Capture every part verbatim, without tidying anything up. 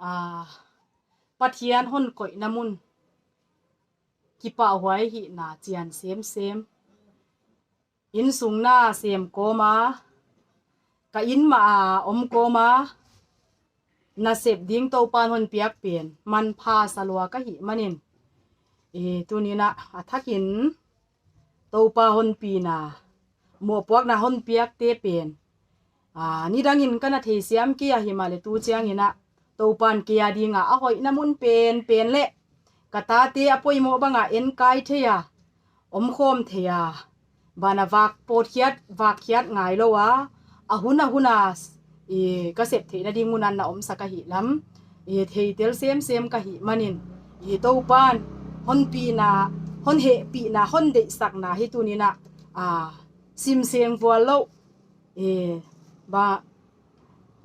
a, Pathian hon koihna mun kipahhuai hihna chian semsem. Innsung na sem kawm a, ka inn mah a om kawm a, nasep ding Toupan hon piak pen manpha sa lua ka hih manin, i, tuni'n a, a thakin Toupa hon pina, mohpuakna hon piakte pen, a, nidangin ka na theisiam kei a, himahleh tu chiangin a, Toupan kei a dinga a hoihna mun penpen leh ka tate a poimoh banga enkai thei a, omkhawm thei a, banah vak pawtkhiat, vakkhiat ngailou a, a hun a hun a, i, ka sep theihna ding mun a na omsak ahihlam, i, theitel semsem ka hih manin, i, Toupan hon pina, hon hehpihna, hon deihsakna hi tuni'n a, a, sim seng vual louh, i, ba,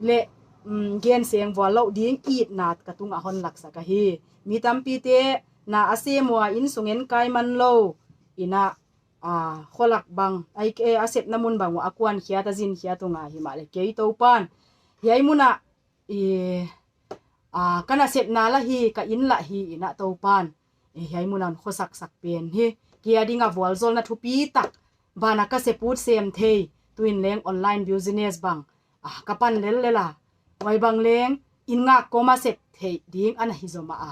leh, mm, gen seng vual louh ding itna ka tunga hon laksak ahi. Mi tampite na a sem ua, innsung enkai man lou in a, a, kholak bang, ai, e, a sepna mun bang ua a kuankhiat, a zinkhiat uh ngai, himahleh kei Toupan hiai mun a, i, a, ka nasepna lah hi, ka inn lah hi in a, Toupan, e, hiai mun a hon khosaksak pen hi kei a dinga vualzawlna thupitak. Banah ka sep ut sem thei, tuin leng online business bang, a, ka pan lellel a, huai bang leng inn ngak kawm a sep theih ding ana hi zomah a,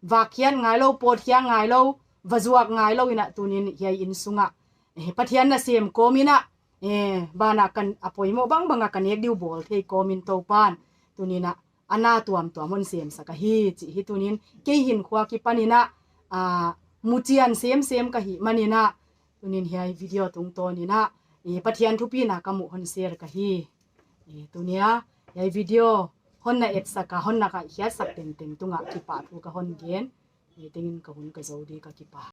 vakkhiat ngailou, pawtkhiat ngailou, va zuak ngailou in a, tuni'n hiai innsung a, e, Pathian nasem kawm in a, e, banah kan a poimoh bangbang a ka nek di uh bawl thei kawmin Toupan tuni'n a, a na tuamtuam hon semsak ahi chih hi tuni'n kei hinkhua kipan in a, a, mu chian semsem ka hih manin a, tuni'n hiai video tungtawn in a, i, Pathian thupina ka muh hon share ka hi. I, tuni a hiai video hon na etsak a, hon na ngaihkhiatsak tengteng tunga kipahthu ka hon gen. I, tengin ka hun ka zou di, ka kipak.